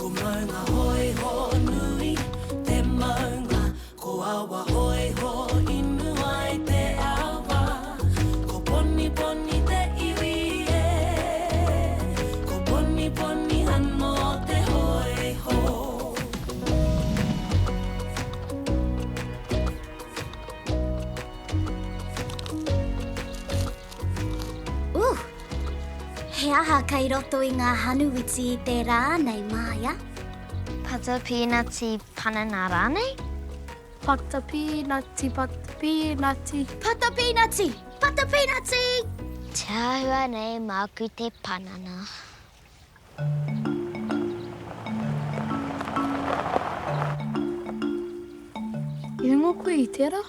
Ko maunga hoiho nui te maunga Ko awa hoiho inu ai te awa Ko poniponi te iwi e Ko poniponi anō te hoiho. Ooh! He aha kei roto i ngā hanuwiti i te rā nei, Māia? Pata pīnati panana rānei? Pata pīnati, pata pīnati. Pata pīnati! Pata pīnati! Te āhua nei māku te panana. I rongo koe i tērā?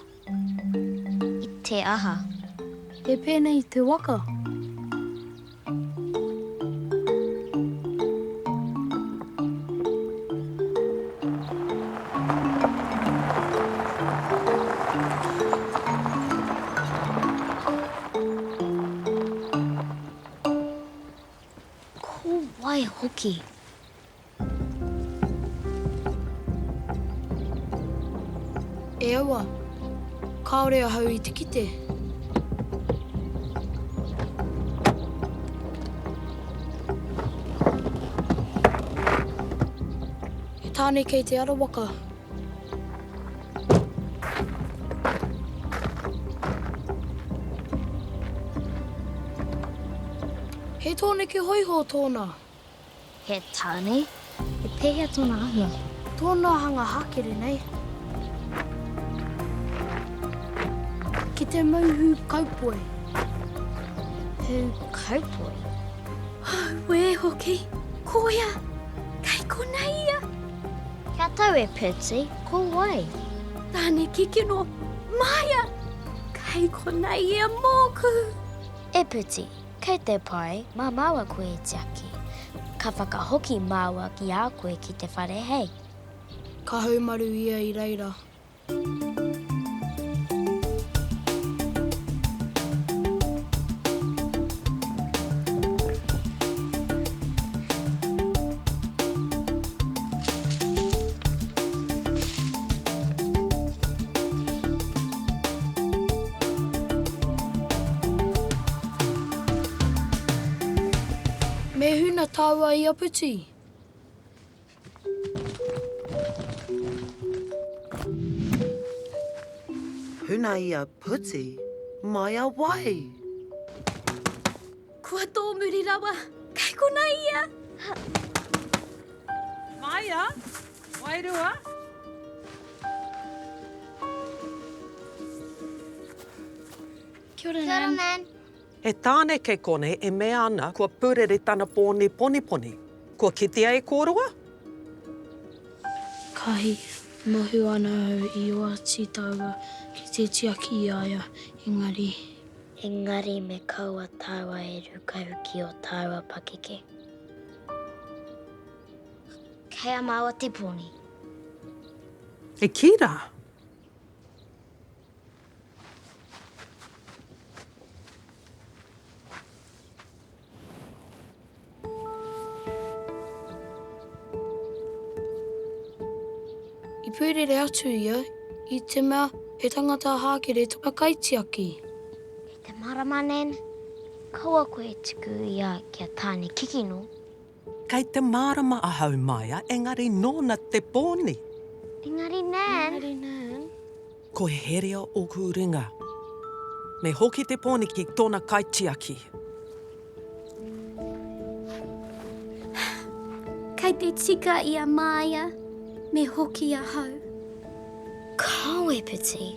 I te aha? He pēnei i te waka. Ko wai hoki? E aua, kāore ahau i te kite. He tāne kei te ara waka. He tōneke hōiho tōna. He tāne? He pēhea tōna āhua? Tōna hanga hākere nei. Ki te mau hū kaupoi. Hū kaupoi? Auē hoki! Koia! Kei konei ia! Kia tau e Percy, ko wai? Tāne kikino, Maia! Kei konei ia mōku! E Percy, kei te pai, mā māua koe e tiaki. Ka whakahoki māua ki a koe ki te whare hei. Ka haumaru ia i reira. Me huna tāua i a Puti. Huna i a Puti, mai a wai? Kua tōmuri rawa, kei konei ia! Maia, wairua. Kia ora, Nan. Kia ora, Nan. He tāne kei konei e mea ana kua purere tana pōni poniponi. Kua kitea e kōrua? Kahi, Mohu ana au i oati taua ki te tiaki i a ia, engari. Engari me kaua taua e rukaruki o taua pakeke. Kei a maua te poni. E kī rā. I pūrere atu ia i te mea he tangata hākere tona kaitiaki. Kei te marama, Nan. Kaua koe e tuku i a kia Tāne Kikino. Kei te mārama ahau, Maia, engari nōna te pōni. Engari, Nan. Engari, Nan. Ko heria ōku ringa. Me hoki te pōni ki tōna kaitiaki. Kei te tika i a Maia, me hoki ahau. Kāo e piti.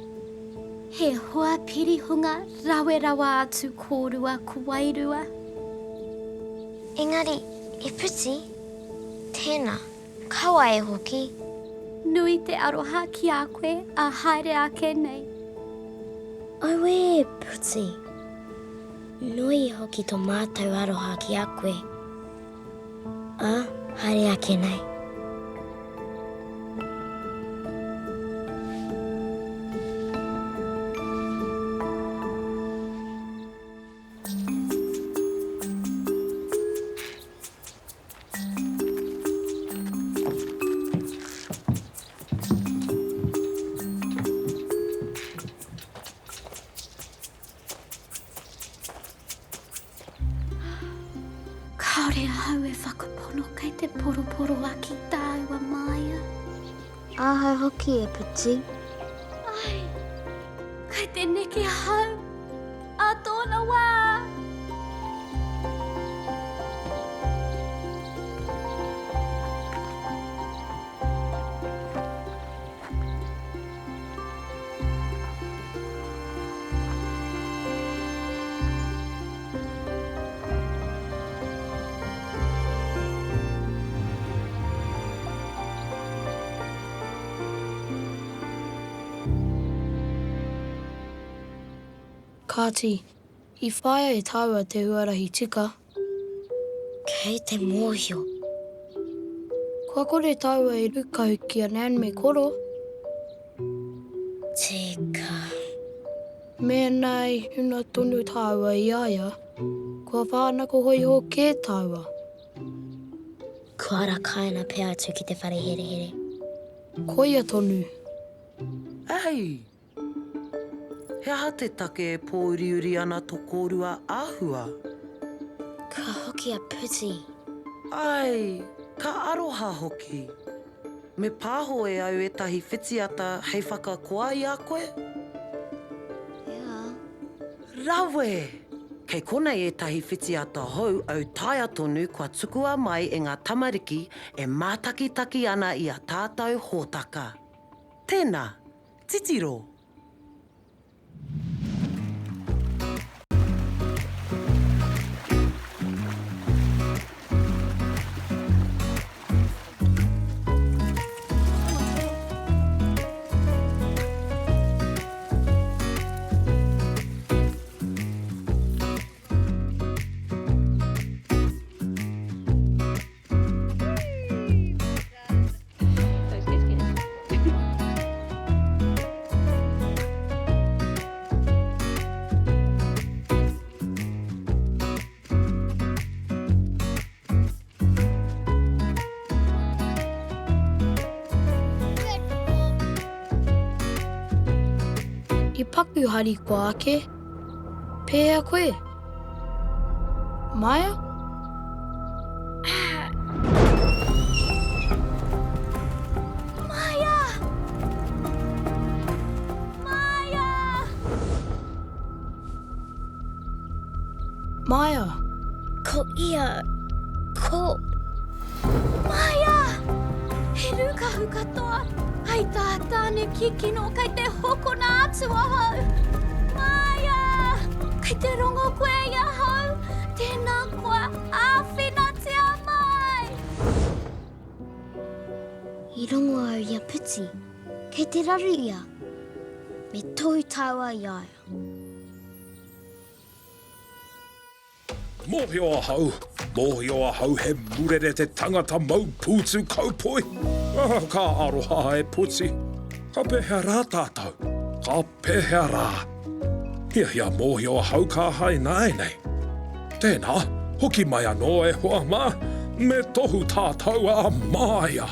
He hoa pirihunga rawe rawa atu kōrua ko Wairua. Engari, e piti, tēnā, kaua e hoki. Nui te aroha ki a koe a haere ake nei. Auē, Puti! Nui hoki to mātou aroha ki a koe. Ā, haere ake nei. Kāore ahau e whakapono kei te poroporoaki tāua Maia. Ahau hoki e Puti. Ai, kei te neke ahau ā tōna wā! Kāti, i whāia e tāua te huarahi tika. Kei te mōhio. Kua kore tāua e rūkahu ki a Nan me Koro. Tika. Mēnā i huna tonu tāua i a ia, kua whānako hōiho kē tāua. Kua rakaina pea atu ki te whare herehere. Koia tonu. Ei! He aha te take e pōuriuri ana to kōrua āhua? Kua hoki a Puti. Ai, ka aroha hoki. Me pāho e au ētahi whitiata hei whakakoa i a koe? Ea. Rawe! Kei konei ētahi whitiata hou autaia tonu kua tukua mai e ngā tamariki e mātakitaki ana i a tātou hōtaka. Tēnā, titiro! I paku harikoa ake. Pēhea koe? Maia? Maia! Maia! Maia! Ko ia, ko. Maia! He rūkahu katoa! Hei tā Tāne kikino kei te hokona atu ahau! Maia! Kei te rongo koe i ahau? Tēnā koa, āwhinatia mai! I rongo au i a Puti, kei te raru ia. Me tohu tāua i a ia. Mōhio ahau, mōhio ahau he murere te tangata mau pūtu kaupoi. Oh, ka aroha e Puti. Ka pēhea rā tātou? Ka pēhea rā? Hiahia mōhio ahau ka aha ināianei. Tēnā, hoki mai anō e hoa mā, me tohu tātou a Māia.